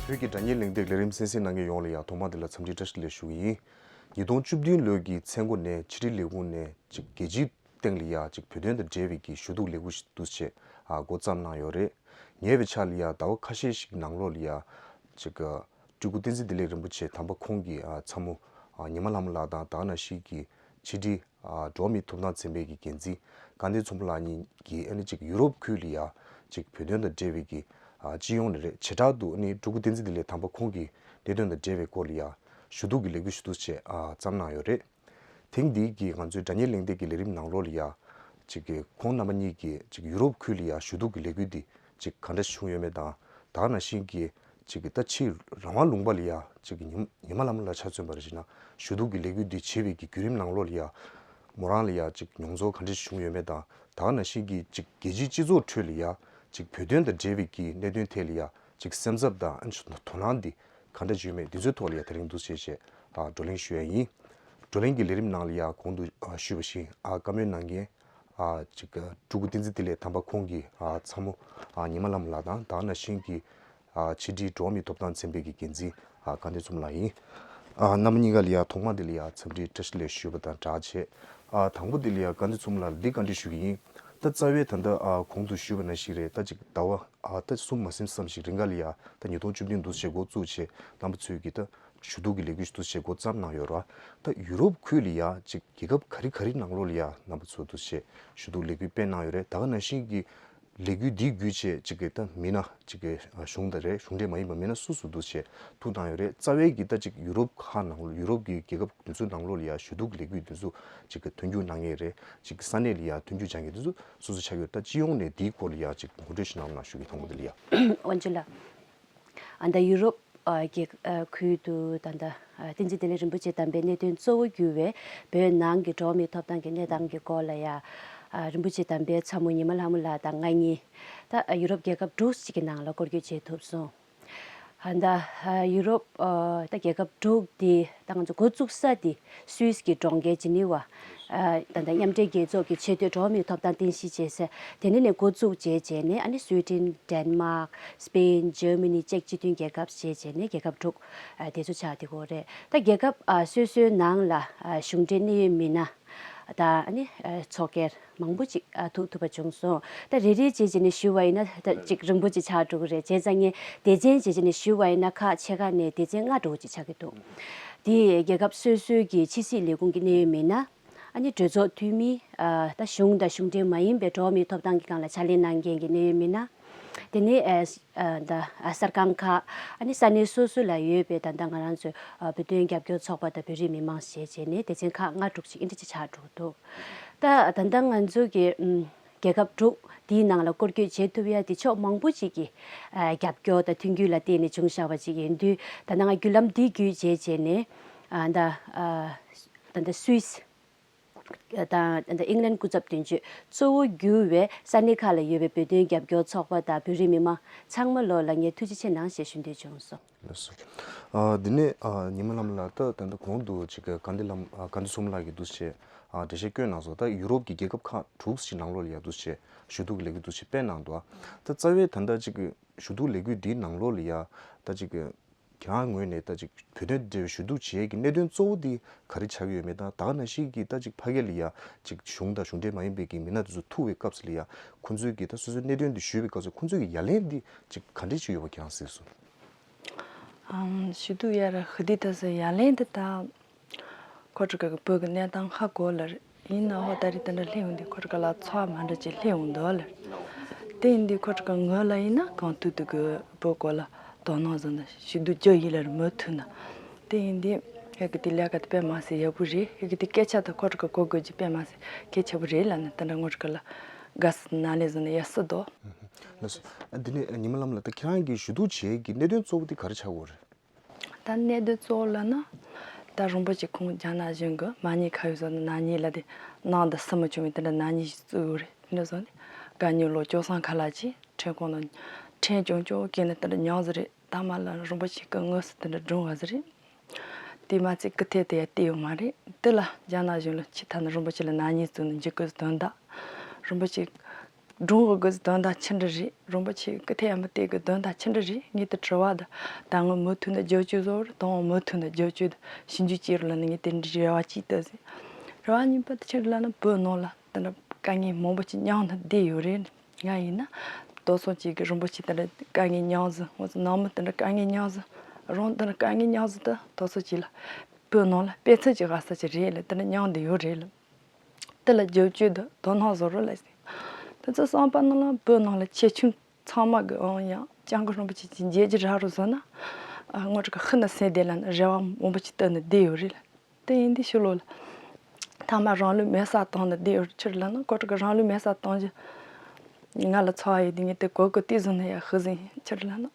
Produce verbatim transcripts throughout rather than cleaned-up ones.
བོད་ཀྱི་དྲ་བརྙན་གླེང་སྟེགས་ལས་རིམ་གསན་གཟིགས་གནང་མཁན་ཡོངས་ལ་ཡང་ཐོག་མ་དེ་ལ་འཚམས་འདྲི་བཀྲ་ཤིས་བདེ་ལེགས་ཞུ་གི་ཡིན། ཉིས་སྟོང་བཅུ་བདུན་ལོའི་གི་མཚན་འགོ་ནས་ཕྱི་དྲིལ་ལས་ཁུངས་ནས་ཅིག་རྒྱལ་སྤྱིའི་སྟེང་ལ་ཡང་ཅིག་བོད་དོན་དང་འབྲེལ་བའི་གི་ཞུ་གཏུག་ལས་འགུལ་ཞིག་འདུག་སེ་བྱས་ཨ་འགོ་བརྩམས་གནང་ཡོད་རེད། ཉེ་བའི་ཆར་ལ་ཡང་ཟླ་བ་ཁ་ཤས་ཤིག་ནང་ལོགས་ལ་ཡང་ཅིག་སྤྲུལ་སྐུ་བསྟན་འཛིན་བདེ་ལེགས་རིན་པོ་ཆེ་དམ་པ་ཁོང་གི་ཨ་ཚ་མོ་ཨ་ཉི་མ་ལྷ་མོ་ལགས་དང་དེ་ག་ནང་བཞིན་གྱི་ཕྱི་དྲིལ་ཨ་འགྲོ་བ་མིའི་ཐོབ་ཐང་ཚན་པའི་གི་འགན་འཛིན་དཀའ་ལས་ཚོམ་བུ་ལགས་གཉིས་ཀྱིས་ཨ་ནི་ཅིག་ཡུ་རོབ་ཁུལ་ལ་ཡ་ཅིག་བོད་དོན་དང་འབྲེལ་བའི་གི་ཨ་སྤྱི་ཡོངས་ནས་རེད། བྱེ་བྲག་ཏུ་ཨ་ནི་སྤྲུལ་སྐུ་བསྟན་འཛིན་བདེ་ལེགས་དམ་པ་ཁོང་གི་གནད་དོན་དང་འབྲེལ་བའི་སྐོར་ལ་ཡ་ཞུ་གཏུག་གི་ལས་འགུལ་ཞུ་གཏུག་བྱས་ཨ་བརྩམས་གནང་ཡོད་རེད། ཐེངས་འདིའི་གི་ང་ཚོའི་དྲ་བརྙན་གླེང་སྟེགས་ཀྱི་ལས་རིམ་ནང་ལོགས་ལ་ཡ་ཅིག་གི་ཁོང་རྣམ་པ་གཉིས་ཀྱིས་ཅིག་ཡུ་རོབ་ཁུལ་ལ་ཡ་ཞུ་གཏུག་གི་ལས་འགུལ་འདི་ཅིག་ག་འདྲ་བྱུང་ཡོད་མེད་དང་དེ་ག་ནང་བཞིན་གྱི་ཅིག་གི་ད་ཕྱིའི་རང་དབང་ལུང་པ་ལ་ཡ་ཅིག་གི་ཉི་ཉི་མ་ལྷ་མོ་ལགས་ཆ་མཚོན་པར་བྱས་ན་ཞུ་གཏུག་གི་ལས་འགུལ་འདི་བྱེད་པའི་གི་བརྒྱུད་རིམ་ནང་ལོགས་ལ་ཡ་མོ་རང་ལ་ཡ་ཅིག་མྱོང་ཚོར་ག་འདྲ་བྱུང་ཡོད་མེད་དང་དེ་ག་ནང་བཞིན་གྱི་ཅིག་རྒྱལ་སྤྱིའི་སྤྱི་ཚོགས་ཁྲོད་ལ་ཡ་ཅིག་བོད་དོན་དང་འབྲེལ་བའི་གི་གནད་དོན་ཐད་ལ་ཡ་ཅིག་སེམས་འཚབ་དང་ཨ་ནི་དོ་སྣང་འདི་ག་འདྲ་བྱུང་མེད་འདི་ཚོའི་ཐོག་ལ་ཡ་དེ་རིང་འདུག་སེ་བྱས་ཨ་བགྲོ་གླེང་ཞུ་ཡ་ཡིན། བགྲོ་གླེང་གི་ལས་རིམ་ནང་ལ་ཡ་གོང་དུ་ཨ་ཞུས་པ་བཞིན་ཨ་བཀའ་མོལ་གནང་མཁན་ཨ་ཅིག་སྤྲུལ་སྐུ་བསྟན་འཛིན་བདེ་ལེགས་དམ་པ་ཁོང་གི་ཨ་ཚ་མོ་ཨ་ཉི་མ་ལྷ་མོ་ལགས་དང་དེ་ག་ནང་བཞིན་གྱི་ཨ་ཕྱི་དྲིལ་འགྲོ་བ་མིའི་ཐོབ་ཐང་ཚན་པའི་གི་འགན་འཛིན་ཨ་དཀའ་ལས་ཚོམ་བུ་ལགས་ཡིན། ཨ་རྣམ་པ་གཉིས་ཀ་ལ་ཡ་ཐོག་མ་དེ་ལ་ཡ་འཚམས་འདྲི་བཀྲ་ཤིས་བདེ་ལེགས་ཞུས་པ་དང་སྦྲགས་བྱས། ཨ་དང་པོ་དེ་ལ་ཡ་དཀའ་ལས་ཚོམ་བུ་ལགས་ལ་འདི་བཀའ་འདྲི་ཞུ་གི་ཡིན། ད་རྩ་བའི་ད་ལྟ་ཨ་གོང་དུ་ཞུས་པ་ནང་བཞིན་རེད། ད་ཅིག་ཟླ་བ་ཨ་ད་གསུམ་མ་ཟིན་ཙམ་ཞིག་རིང་ག་ལ་ཡ་ད་ཉིས་སྟོང་བཅུ་བདུན་འདུག་སེ་འགོ་བཙུགས་བྱས་རྣམ་པ་ཚོས་ཀྱི་ད་ཞུ་གཏུག་གི་ལས་འགུལ་འདུག་སེ་འགོ་བརྩམས་གནང་ཡོད་རེད་བ། ད་ཡུ་རོབ་ཁུལ་ལ་ཡ་ཅིག་རྒྱལ་ཁབ་ག་རེ་ག་རེ་ནང་ལོགས་ལ་ཡ་རྣམ་པ་ཚོ་འདུག་སེ་ཞུ་གཏུག་ལས་འགུལ་སྤེལ་གནང་ཡོད་རེད། ད་ག་ནང་བཞིན་གྱི་ལས་འགུལ་འདི་བརྒྱུད་བྱས་ཅིག་གི་ད་མི་སྣ་ཅིག་གི་གཞུང་དང་རེད། གཞུང་འབྲེལ་མ་ཡིན་པ་མི་སྣ་སུ་སུ་འདུག་སེ་ཐུག་གནང་ཡོད་རེད། རྩ་བའི་གི་ད་ཅིག་ཡུ་རོབ་ཁག་ནང་ལོགས་ཡུ་རོབ་ཀྱི་རྒྱལ་ཁབ་དེ་ཚོའི་ནང་ལོགས་ལ་ཡ་ཞུ་གཏུག་ལས་འགུལ་དེ་ཚོ་ཅིག་གི་མཐུན་འགྱུར་གནང་མཁན་རེད། ཅིག་ས་གནས་ལ་ཡ་མཐུན་འགྱུར་སྦྱང་མཁན་དེ་ཚོ་སུ་སུ་ཆགས་ཡོད། ད་སྤྱི་ཡོངས་ནས་འདིའི་སྐོར་ལ་ཡ་ཅིག་ངོ་སྤྲོད་ཞིག་གནང་རོགས་གནང་ཞུ་གི། དང་པོ་དེ་ལ་ཡ། དབང་ཕྱུག་ལགས། ཨ་ད་ཡུ་རོབ་ཨ་རྒྱལ་ཨ་ཁུལ་དུ་ད་ལྟ་ཨ་བསྟན་འཛིན་བདེ་ལེགས་རིན་པོ་ཆེ་དམ་པའི་གནད་དོན་གཙོ་བོ་གྱུར་བའི་བོད་ནང་གི་འགྲོ་བ་མིའི་ཐོབ་ཐང་གི་གནས་སྟངས་ཀྱི་སྐོར་ལ་ཡ་ཨ་རིན་པོ་ཆེ་དམ་པའི་ཚ་མོ་ཉི་མ་ལྷ་མོ་ལགས་དང་ང་གཉིས་ད་ཨ་ཡུ་རོབ་རྒྱལ་ཁབ་དྲུག་ཅིག་གི་ནང་ལ་སྐོར་སྐྱོད་བྱེད་ཐུབ་སོང་། ཨ་ད་ཨ་ཡུ་རོབ་ཨ་ད་རྒྱལ་ཁབ་དྲུག་དེ་ད་ང་ཚོ་འགོ་བཙུགས་ས་དེ་སུད་སི་གི་གྲོང་ཁྱེར་ཇི་ནི་ཝ། ཨ་ད་ལྟ་མཉམ་འབྲེལ་རྒྱལ་ཚོགས་ཀྱི་ཆེས་མཐོའི་འགྲོ་བ་མིའི་ཐོབ་ཐང་རྟེན་གཞི་བྱེད་ས་དེ་ནས་ནས་འགོ་བཙུགས་བྱས་བྱས་ནས་ཨ་ནི་སུའེ་ཏེན། ཌེན་མཱག་སྤེན། འཇར་མ་ནི་བཅས་སྤྱི་མཐུན་རྒྱལ་ཁབ་བྱས་བྱས་ནས་རྒྱལ་ཁབ་དྲུག་ཨ་དེ་ཚོ་ཆགས་བསྡད་ཀྱི་ཡོད་རེད། ད་རྒྱལ་ཁབ་ཨ་སོ་སོའི་ནང་ལ་ཨ་གཞུང་འབྲེལ་གནད་ཡོད་མི་སྣ་དང་ཨ་ནི་ཨ་ཚོགས་སྒེར་མང་པོ་ཅིག་ཨ་ཐུག་ཐུབ་པ་བྱུང་སོང་། ད་རེ་རེ་བྱས་བྱས་ནས་ཞུ་བ་ཡིན་ན་ད་ཅིག་རིང་པོ་ཅིག་ཆགས་འགྲོ་གི་རེད། བྱས་ཙང་ངས་སྡེ་ཚན་བྱས་བྱས་ནས་ཞུ་བ་ཡིན་ན་ཁག་ཆེ་ཁག་ནས་སྡེ་ཚན་ལྔ་འདྲ་བོ་ཅིག་ཆགས་ཀྱི་འདུག་དེ་རྒྱལ་ཁབ་སོ་སོའི་གི་ཕྱི་སྲིད་ལས་ཁུངས་ཀྱི་གནད་ཡོད་མི་སྣ། ཨ་ནི་གྲོས་ཚོགས་འཐུས་མི། ཨ་ད་གཞུང་དང་གཞུང་འབྲེལ་མ་ཡིན་པའི་འགྲོ་བ་མིའི་ཐོབ་ཐང་གི་སྒང་ལ་ཕྱག་ལས་གནང་མཁན་གྱི་གནད་ཡོད་མི་སྣ། དེ་ནས་ཨ་ཨ་ད་ཨ་གསར་ཁང་ཁག་ཨ་ནི་ས་གནས་སོ་སོ་ལ་ཡོད་པའི་ད་ལྟ་ང་རང་ཚོའི་ཨ་བོད་དོན་རྒྱབ་སྐྱོར་ཚོགས་པ་དང་བོད་རིགས་མི་མང་ཞེས་བྱས་ནས་སྡེ་ཚན་ཁག་ལྔ་དྲུག་ཅིག་ཨིན་དྲ་ཅིག་ཆགས་འགྲོ་གི་འདུག་ད་ད་ལྟ་ང་ཚོ་གི་ཨམ་རྒྱལ་ཁབ་དྲུག་དེའི་ནང་ལ་སྐོར་སྐྱོད་བྱེད་ཐུབ་ཡ་དེ་ཕྱོགས་མང་པོ་ཅིག་གི་ཨ་རྒྱབ་སྐྱོར་དང་མཐུན་འགྱུར་ལ་བརྟེན་ནས་བྱུང་བཞག་པ་ཅིག་ཡིན་དུས་ད་ལྟ་ང་བརྒྱུད་ལམ་འདི་བརྒྱུད་བྱས་བྱས་ནས་ཨ་ད་ཨ་ད་ལྟ་སུད་སི། དང་ཨིང་ལན་སྐུ་ཚབ་དོན་གཅོད་གཙོ་བོ་གྱུར་བའི་ས་གནས་ཁག་ལ་ཡོད་པའི་བོད་དོན་རྒྱབ་སྐྱོར་ཚོགས་པ་དང་བོད་རིགས་མི་མང་ཚང་མ་ལོ་ལ་ངས་ཐུགས་རྗེ་ཆེ་གནང་ཞེས་ཞུ་འདོད་བྱུང་སོང་། ལགས་སོ། ཨ་འདི་ནས་ཨ་ཉི་མ་ལྷ་མོ་ལགས་ད་ད་ལྟ་གོང་དུ་ཅིག་དཀའ་ལས་ལྷ་མོ་ཨ་དཀའ་ལས་ཚོམ་བུ་ལགས་ཀྱིས་འདུག་སེ་ཨ་འགྲེལ་བཤད་བསྐྱོན་གནང་སོང་། ད་ཡུ་རོབ་ཀྱི་རྒྱལ་ཁབ་ཁག་དྲུག་ཅིག་ནང་ལོགས་ལ་ཡ་འདུག་སེ་ཞུ་གཏུག་གི་ལས་འགུལ་འདུག་སེ་སྤེལ་གནང་འདུག་ད་རྩ་བའི་ད་ལྟ་ཅིག་ཞུ་གཏུག་ལས་འགུལ་འདིའི་ནང་ལོགས་ལ་ཡ་ད་ཅིག་ཁྱེད་རང་ངོས་ནས་ད་ཅིག་བོད་དོན་འབྲེལ་བའི་ཞུ་གཏུག་བྱེད་ཡས་ཀྱི་གནད་དོན་གཙོ་བོ་འདི་ག་རེ་ཆགས་ཀྱི་ཡོད་མེད་དང་ད་ག་ནང་བཞིན་གྱི་ད་ཅིག་ཕ་གི་ལ་ཡ་ཅིག་གཞུང་དང་གཞུང་འབྲེལ་མ་ཡིན་པའི་གི་མི་སྣ་དེ་ཚོ་ཐུག་པའི་སྐབས་སུ་ལ་ཡ་ཁོང་ཚོས་ཀྱི་ད་སོ་སོའི་གནད་དོན་འདི་ཞུས་པའི་སྐབས་སུ་ཁོང་ཚོས་ཀྱི་ཡ་ལན་འདི་ཅིག་ག་འདྲས་ཅིག་ཡོད་པ་ཁྱེད་རང་གཟིགས་སོང་། ཨམ་ཞུ་གཏུག་ཡ་ར་ཧི་དི་ད་སི་ཡ་ལན་འདི་ད། ཁོ་ཁྲི་ཀ་གི་བོད་ཀྱི་གནས་སྟངས་ཧ་གོ་ལ་རེད། ཡིན་ན་ཧོ་ད་རེས་དེ་འདྲ་སླེབས་འོང་དུས་ཁོ་ཁྲི་ཀ་ལ་ཚོར་བ་མ་འདྲ་ཅིག་སླེབས་འོང་འདུག་ལ་རེད། དེ་ཡིན་དུས་ཁོ་ཁྲི་ཀ་ངོས་ལ་ཡིན་ན་གང་ཐུབ་ཐུབ་ཀྱི་བོད་སྐོར་ལ་དོ་སྣང་བཟོ་ན་ཞུ་གཏུག་རྒྱུ་ཡིན་ལ་རེད་མུ་མཐུད་ན། དེ་ཡིན་དུས་ཧེ་གི་དེ་ལས་ཀ་དེ་དཔེ་མ་སྲིད་ཡག་པོ་རེད། ཧེ་གི་དེ་སྐད་ཆ་དེ་ཁོ་ཁྲི་ཀ་གོ་དགོས་ཀྱི་དཔེ་མ་སྲིད་གལ་ཆེ་པོ་རེད་ལབ་ནས་དེ་འདྲ་ངོ་ཁྲི་ཀ་ལ་དགའ་བསུ་ནང་ལས་བཟོ་ན་ཡག་སྲིད་དོ། ལགས་སོ། འདི་ནས་ཉི་མ་ལྷ་མོ་ལགས་ད་ཁྱེད་རང་གིས་ཞུ་གཏུག་བྱེད་ཀྱི་གནད་དོན་གཙོ་བོ་དེ་ག་རེ་ཆགས་ཡོད་རེད། ད་གནད་དོན་གཙོ་བོ་ལབ་ན། ད་རིན་པོ་ཆེ་ཁོང་རྒྱ་ནག་གཞུང་གི་མ་ཉེས་ཁ་གཡོགས་བཟོ་ནི་ནག་ཉེས་ལབ་དེ་ནང་དུ་སུ་མི་བྱུང་བའི་དེ་འདྲ་ནག་ཉེས་ཤིག་བཙུགས་ཡོད་རེད། དེ་འདྲ་བཟོ་ནས་དགའ་ཉོ་ལོ་བཅུ་གསུམ་ཁ་ལག་ཅིག་ཁྲེན་ཀོང་ནང་ཁྲེན་ཀྱོང་ཀྱོ་སྐྱེས་ནས་དེ་འདྲ་མྱངས་ཟིག་རེད། ད་མ་ལ་རིན་པོ་ཆེ་གི་དངོས་སུ་དེ་འདྲ་སྒྲུང་བ་ཟིག་རེད། དེ་མ་ཚད་ཀི་ཐེ་དེ་ཡ་བལྟས་ཡོད་མ་རེད། དེ་ལ་རྒྱ་ནག་གཞུང་ལ་ཕྱི་ཐ་ན་རིན་པོ་ཆེ་ལ་ནག་ཉེས་བཙུགས་ནས་འཇིགས་སྐུལ་དོན་དག་རིན་པོ་ཆེ། སྒྲུང་གི་དགོས་དོན་དག་ཆི་འདྲ་རེད། རིན་པོ་ཆེ་སྐུ་ཐེག་དམན་པ་དེ་གི་དོན་དག་ཆི་འདྲ་རེད། ངས་དེ་དྲི་བ་དང་། ད་ངས་མུ་མཐུད་ནས་བསྒྱུར་བཅོས་བཟོ་བར་དང་། མུ་མཐུད་ནས་བསྒྱུར་བཅོས་དང་ཞིབ་འཇུག་བྱེད་རོགས་ལབ་ནས་ངས་དེ་འདྲའི་རེ་བ་གཅིག་བཏོན་ཟིན། རེ་བ་གཉིས་པ་དེ་ཆི་རེད་ལབ་ན། བོད་ནང་ལ་དེ་འདྲ་དཀའ་ངལ་མང་པོ་ཅིག་མྱངས་ནས་བསྡད་ཡོད་རེད། ང་ཡིན་ན་དེང་སང་ཅིག་གི་རིན་པོ་ཆེ་དེ་འདྲ་དཀའ་ངལ་མྱངས་ཟིན། ང་ཚོ་ནང་མི་དེ་འདྲ་དཀའ་ངལ་མྱངས་ཟིན། རང་དེ་འདྲ་དཀའ་ངལ་མྱངས་ཟིན། ད་དེང་སང་ཅིག་ལ་བོད་ནང་ལ་དཔེ་མཚོན་གྱི་དགའ་ས་ཅིག་རེད་ལ། དེ་འདྲ་མྱངས་བསྡད་ཡོད་རེད་ལ། དེ་ལ་བསྒྱུར་བཅོས་དང་དོ་སྣང་བཟོ་རོགས་ལབ་ཟིན། དེ་ཚོ་བསམ་པ་ནང་ལ་བོད་ནང་ལ་ཆེ་ཆུང་ཚང་མ་གི་ཨང་ཡང་སྐྱབས་མགོན་རིན་པོ་ཆེ་ཅིག་མཇལ་རྒྱུ་རག་རོགས་བཟོ་ན། ཨ། ངོ་དྲུག་གི་ཤི་ན་སེམས་བདེ་ལབ་ནས་རེ་བ་མང་པོ་ཅིག་བཏོན་ནས་བསྡད་ཡོད་རེད་ལ། དེ་ཡིན་དུས་ཕྱི་ལོགས་ལ་མཐའ་མ་རང་ལུས་མེ་སྲེག་བཏང་ནས་བསྡད་ཡོད། ཆི་རེད་ལབ་ན། ཁོ་དྲུག་གི་རང་ལུས་མེ་སྲེག་བཏང་རྒྱུ་ང་ལ་ཚོར་བ་ཡོད་དུས་ངས་དེ་གོ་སྐབས་དེ་བཟུང་ནས་ཡར་ཤི་ཟིན། ཆི་རེད་ལབ་ན།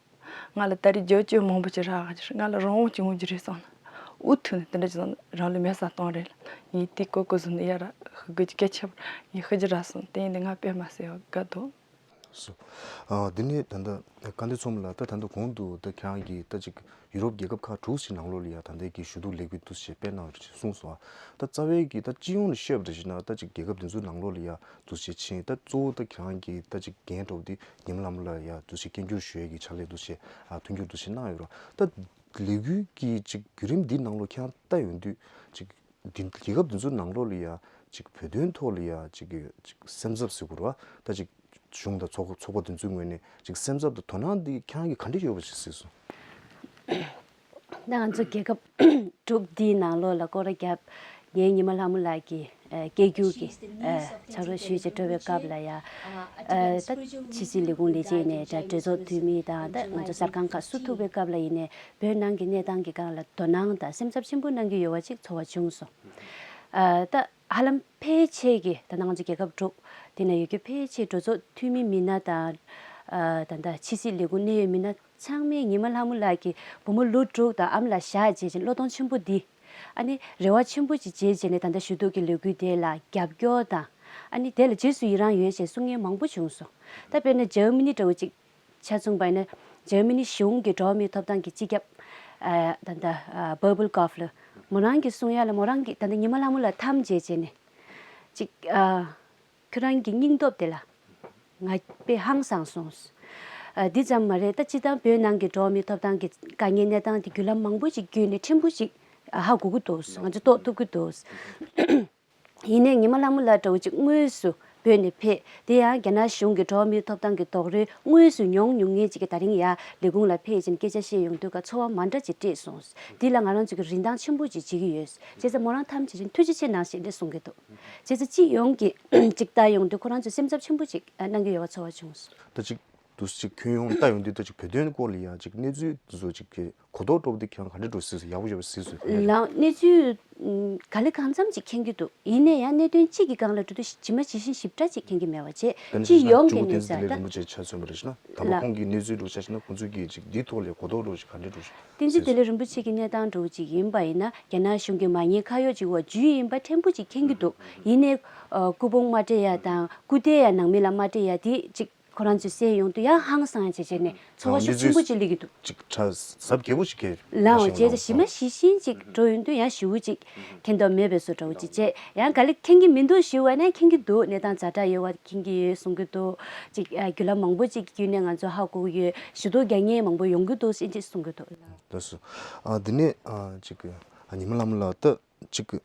ང་ལ་ད་རེས་བསྒྱུར་བཅོས་མང་པོ་ཅིག་རག་གི་རེད། ང་ལ་རང་དབང་ཅིག་ཡོང་རྒྱུ་རེད་བསམ་ནས། འུ་ཐུག་ནས་དེ་འདྲ་ཅིག་བསམ་ནས་རང་ལུས་མེ་སྲེག་བཏང་རེད་ལ། ངས་དེ་གོ་སྐབས་བཟུང་ནས་ཡར་ཤི་དགོས་ཀྱི་སྐད་ཆ་ངས་ཤི་རྒྱུ་རག་སོང་། དེ་ཡིན་དུས་ང་དཔེ་མ་སྲིད་པ་དགའ་འདུག། སོ། ཨ། འདི་ནས་ད་ལྟ་བཀའ་འདི་ཚོམ་ལ་ད་ད་ལྟ་གོང་དུ་ད་ཁྱེད་རང་གིས་ད་ཅིག་ཡུ་རོབ་རྒྱལ་ཁབ་ཁག་དྲུག་ཅིག་ནང་ལོགས་ལ་ཡ་ད་ལྟའི་གི་ཞུ་གཏུག་ལས་འགུལ་འདུག་སེ་སྤེལ་གནང་ཡོད་ཅེས་གསུངས་སོང་། ད་རྩ་བའི་གི་ད་སྤྱི་ཡོངས་ལ་བཤད་པ་འདྲ་ཞིག་ན། ད་ཅིག་རྒྱལ་ཁབ་འདི་ཚོའི་ནང་ལོགས་ལ་ཡ་འདུག་སེ་ཕྱིན། ད་གཙོ་བོ་ད་ཁྱེད་རང་གིས་ད་ཅིག་འགན་འདྲ་བོ་འདི་ཉི་མ་ལྷ་མོ་ལ་ཡ་འདུག་སེ་སྐྱོན་བརྗོད་ཞུ་ཡས་ཀྱི་ཕྱག་ལས་འདུག་སེ། ཨ། མཐུན་འགྱུར་འདུག་སེ་གནང་ཡོད་རེད། ད་ལས་འགུལ་གྱི་ཅིག་བརྒྱུད་རིམ་འདི་ནང་ལོགས་ཁྱེད་རང་ལྟ་ཡོང་དུས་ཅིག་འདི་རྒྱལ་ཁབ་འདི་ཚོའི་ནང་ལོགས་ལ་ཡ་ཅིག་བོད་དོན་ཐོག་ལ་ཡ་ཅིག་གི་ཅིག་སེམས་འཚབ་ཟེར་དགོས་རེད་བ། ད་ཅིག་གཞུང་དང་ཚོགས་ཚོགས་པ་འདི་ཚོའི་ངོས་ནས་ཅིག་སེམས་འཚབ་དང་དོ་སྣང་འདི་ཁྱེད་རང་གིས་ག་འདྲ་ཡོད་པ་ཞིག་གཟིགས་སོང་། ད་ང་ཚོ་རྒྱལ་ཁབ་དྲུག་འདིའི་ནང་ལོགས་ལ་སྐོར་ར་བརྒྱབ། ངས་ཉི་མ་ལྷ་མོ་ལགས་ཀྱི་ཨ་སྐད་སྒྱུར་གྱི་ཨ་ཕྱག་རོགས་ཞུས་བྱས་འགྲོ་བའི་སྐབས་ལ་ཡ། ཨ་ད་ཕྱི་སྲིད་ལས་ཁུངས་ལས་བྱེད་ནས་ད་གྲོས་ཚོགས་འཐུས་མི་དང་ད་ང་ཚོ་གསར་ཁང་ཁག་སུ་ཐུག་པའི་སྐབས་ལ་ཡིན་ནའི་བོད་ནང་གི་གནས་སྟངས་ཀྱི་སྒང་ལ་དོ་སྣང་དང་སེམས་འཚབ་ཆེན་པོ་གནང་གི་ཡོད་པ་ཅིག་ཚོར་བ་བྱུང་སོང་། ཨ་ད་ཧ་ལམ་ཕལ་ཆེར་གྱི་ད་ལྟ་ང་ཚོ་རྒྱལ་ཁབ་དྲུག་དེ་ན་ཡོད་རྒྱུ་ཕལ་ཆེར་གྲོས་ཚོགས་འཐུས་མི་མི་སྣ་དང་། ཨ་ད་ལྟ་ཕྱི་སྲིད་ལས་ཁུངས་གནད་ཡོད་མི་སྣ་ཚང་མས་ཉི་མ་ལྷ་མོ་ལགས་ཀྱི་བུ་མོ་ལོ་དྲུག་དང་ཨ་མ་ལགས་བཞག་བྱས་ཅིང་བློས་གཏོང་ཆེན་པོ་འདི། ཨ་ནི་རེ་བ་ཆེན་པོ་ཅིག་བྱས་བྱས་ནས་ད་ལྟ་ཞུ་གཏུག་གི་ལས་འགུལ་དེ་ལ་རྒྱབ་སྐྱོར་དང་། ཨ་ནི་དེ་ལ་རྗེས་སུ་ཡི་རང་ཡོད་ཅེས་གསུང་མཁན་མང་པོ་བྱུང་སོང་། ད་དཔེར་ན་འཇར་མ་ནི་འདྲ་བོ་ཅིག་ཆ་མཚུངས་པ་ཡིན་ན། འཇར་མ་ནི་གཞུང་གི་འགྲོ་བ་མིའི་ཐོབ་ཐང་གི་སྤྱི་ཁྱབ། ཨ་ད་ལྟ་ཨ་བྷར་བལ་ཀོབ་ལ། མོ་རང་གིས་གསུང་ཡ་ལ། མོ་རང་གིས་ད་ལྟ་ཉི་མ་ལྷ་མོ་ལ་འཐམ་བྱས་བྱས་ནས་ཅིག་ཨ། ཁྱོད་རང་གི་སྙིང་སྟོབས་དེ་ལ་ང་དཔེ་ཧང་སངས་སོང་། ཨ་འདི་ཙམ་མ་རེད། ད་སྤྱིར་བཏང་བོད་ནང་གི་འགྲོ་བ་མིའི་ཐོབ་ཐང་གི་དཀའ་ངལ་གནས་སྟངས་དེ་བརྒྱུད་ལམ་མང་པོ་ཞིག་བརྒྱུད་ནས་ཕྲན་བུ་ཞིག་ཧ་གོ་གི་འདུག་ང་ཚོ་རྟོགས་ཐུབ་ཀྱི་འདུག་ཡིན་ནའི་ཉི་མ་ལྷ་མོ་ལགས་འདྲ་བོ་ཅིག་དངོས་སུ་བོད་ནས་ཕེབས། དེ་ཡང་རྒྱ་ནག་གཞུང་གི་འགྲོ་བ་མིའི་ཐོབ་ཐང་གི་རྡོག་རོལ་དངོས་སུ་མྱོང་མྱོང་མཁན་ཅིག་གིས་ད་རིང་ཡ་ལས་ཁུངས་ལ་ཕེབས་ཅིང་སྐད་ཆ་བཤད་ཡོང་དུས་ཀ་ཚོར་བ་མ་འདྲ་ཅིག་སྤྲད་སོང་། འདི་ལ་ང་རང་ཚོ་གིས་རིན་ཐང་ཆེན་པོ་ཅིག་བྱེད་ཀྱི་ཡོད། བྱས་ཙང་མོ་རང་འཐམ་བྱས་ཅིང་ཐུགས་རྗེ་ཆེ་གནང་ཞེས་འདི་གསུང་གི་འདུག་བྱས་ཙང་སྤྱི་ཡོངས་ཀྱིས་ཅིག་ལྟ་ཡོང་དུས་ཁོ་རང་ཚོ་སེམས་འཚབ་ཆེན་པོ་ཅིག་གནང་གི་ཡོད་པ་ཚོར་བ་བྱུང་སོང་། ད་ཅིག་དུས་ཅིག་ཁྱོན་ཡོངས་ལ་ལྟ་ཡོང་དུས་ད་ཅིག་བོད་དོན་སྐོར་ལ་ཡ་ཅིག་གནས་ཚུལ་དེ་ཚོ་ཅིག་གི་གོ་རྟོགས་སྤྲོ་བོ་དེ་ཁྱེད་རང་ག་འདྲ་འགྲོ་སྲིད་ཟེར། ཡག་པོ་ཡོད་པ་སྲིད་ཟེར། ལགས་གནས་ཚུལ་ཨུམ་ག་ལེ་གང་འཚམ་ཅིག་མཁྱེན་གྱི་འདུག་ཡིན་ནའི་ཡང་གནད་དོན་གཅིག་གི་སྒང་ལ་འགྲོ་དུས་ཇི་མ་ཇི་བཞིན་ཞིབ་ཕྲ་ཅིག་མཁྱེན་གྱི་མེད་པ་བྱས། དེ་ནི་སྤྱི་ཡོངས་ཀྱི་ཅུང་གནས་བསྟན་འཛིན་ཚད་ལ་ལ་རིན་པོ་ཆེ་ཆ་མཚོན་པ་རེད་ཞུ་ན། དམ་པ་ལགས་ཁོང་གིས་གནས་ཚུལ་འགྲོ་ཆ་ཞིག་ན་ཁོང་ཚོས་ཀྱིས་ཅིག་འདིའི་ཐོག་ལ་གོ་རྟོགས་འགྲོ་ཞིག་ག་འདྲ་འགྲོ་ཞིག་བསྟན་འཛིན་བདེ་ལེགས་རིན་པོ་ཆེ་གི་གནས་སྟངས་འདྲ་བོ་ཅིག་ཡིན་པ་ཡིན་ན། རྒྱ་ནག་གཞུང་གི་མ་ཉེས་ཁ་གཡོག་ཅིག་བ་འཇུས་ཡིན་པ་ཕྲན་བུ་ཅིག་མཁྱེན་གྱི་འདུག་ཡིན་ནའི་ཨ་སྐུ་ཕུང་མ་སྤྲད་ཡ་དང་སྐུ་རྟེན་ཡ་ནང་མི་ལ་མ་སྤྲད་ཡ་དེ་ཅིག་ཁོ་རང་ཚོས་གསན་ཡོང་དུས་ཡང་ཧང་སང་ཡ་བྱས་བྱས་ནས་ཚོར་བ་ཤུགས་ཆེན་པོ་ཅིག་སླེབས་ཀྱི་འདུག་ཅིག་ཕྲ་གཟབ་རྒྱས་པོ་ཞིག་གིས་ལའང་བྱས་ཙང་ཞི་མ་ཞི་ཞིང་ཅིག་འགྲོ་ཡོང་དུས་ཡང་ཞེ་པོ་ཅིག་མཁྱེན་རྟོགས་མེད་པའི་བཟོ་འདྲ་བོ་ཅིག་བྱས། ཡང་ག་ལེ་མཁྱེན་གྱི་མི་འདུག་ཞུ་བ་ནས་མཁྱེན་གྱི་འདུག་གནས་སྟངས་ཛ་དྲག་ཡོད་པ་མཁྱེན་གྱི་ཡོད་གསུང་གི་འདུག་ཅིག་ཨ་བརྒྱུད་ལམ་མང་པོ་ཅིག་བརྒྱུད་ནས་ང་ཚོ་ཧ་གོ་གི་ཡོད། ཞུ་གཏུག་རྒྱག་མཁན་མང་པོ་ཡོང་གི་འདུག་ཟེར་ཅིག་གསུང་གི་འདུག་ལགས་སོ། ཨ་འདི་ནས་ཨ་ཅིག་ཨ་ཉི་མ་ལྷ་མོ་ལགས་ད། ཅིག་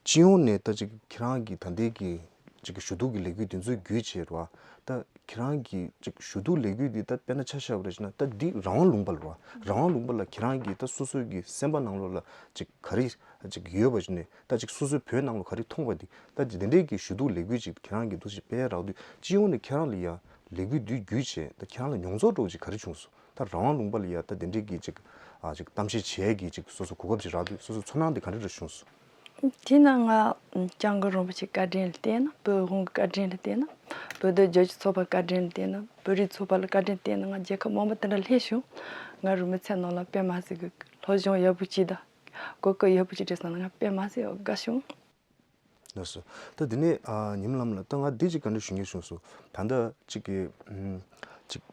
སྤྱི་ཡོངས་ནས་ད་ཅིག་ཁྱེད་རང་གི་ད་ལྟའི་གི་ཅིག་ཞུ་གཏུག་གི་ལས་འགུལ་འདི་ཚོ་བརྒྱུད་བྱས་ར། ད་ཁྱེད་རང་གི་ཅིག་ཞུ་གཏུག་ལས་འགུལ་འདི་ད་དཔེར་ན་ཆ་བཞག་པ་རེད་ཟེར་ན། ད་འདི་རང་དབང་ལུང་པ་ལ་ར། རང་དབང་ལུང་པ་ལ་ཁྱེད་རང་གི་ད་སོ་སོའི་གི་སེམས་པ་ནང་ལོགས་ལ་ཅིག་ག་རེ་ཅིག་ཡོད་པ་ཞིག་ནས། ད་ཅིག་སོ་སོའི་བོད་ནང་ལ་ག་རེ་མཐོང་བ་འདི། ད་འདི་འདྲའི་གི་ཞུ་གཏུག་ལས་འགུལ་ཅིག་ཁྱེད་རང་གི་འདུག་ཅིག་སྤེལ་རག་དུས་སྤྱི་ཡོངས་ནས་ཁྱེད་རང་ལ་ཡ་ལས་འགུལ་འདི་བརྒྱུད་བྱས་ད་ཁྱེད་རང་ལ་མྱོང་ཚོར་འདྲ་བོ་ཅིག་ག་རེ་བྱུང་སོང་། ད་རང་དབང་ལུང་པ་ལ་ཡ་ད་དེ་འདྲའི་གི་ཅིག་ཨ་ཅིག་གཏམ་བཤད་བྱེད་ཀྱི་ཅིག་སོ་སོ་གོ་སྐབས་ཅིག་རག་དུས་སོ་སོ་ཚོར་སྣང་འདི་ག་འདྲ་འདྲ་བྱུང་སོང་། དེས་ན་ང་སྐྱབས་མགོན་རིན་པོ་ཆེའི་བཀའ་དྲིན་ལ་བརྟེན་ན། བོད་དབུས་གཞུང་གི་བཀའ་དྲིན་ལ་བརྟེན་ན། བོད་དོན་རྒྱབ་སྐྱོར་ཚོགས་པའི་བཀའ་དྲིན་ལ་བརྟེན་ན། བོད་རིགས་ཚོགས་པ་ལ་བཀའ་དྲིན་བརྟེན་ན་ང་རྒྱལ་ཁབ་མང་པོ་དེ་འདྲ་སླེབས་བྱུང་། ང་རང་མི་ཚེ་ནང་ལ་དཔེ་མ་སྲིད་གི་སློབ་སྦྱོང་ཡག་པོ་ཅིག་དང་གོ་སྐབས་ཡག་པོ་ཅིག་རེད་བསམ་ན་ང་དཔེ་མ་སྲིད་དགའ་བྱུང་། ལགས་སོ། ད་འདི་ནས་ཨ་ཉི་མ་ལྷ་མོ་ལགས། ད་ང་འདི་ཅིག་ག་འདྲ་ཞུ་སྙིང་བྱུང་སོང་། ད་ལྟ་ཅིག་གི་ཨམ་ཅིག་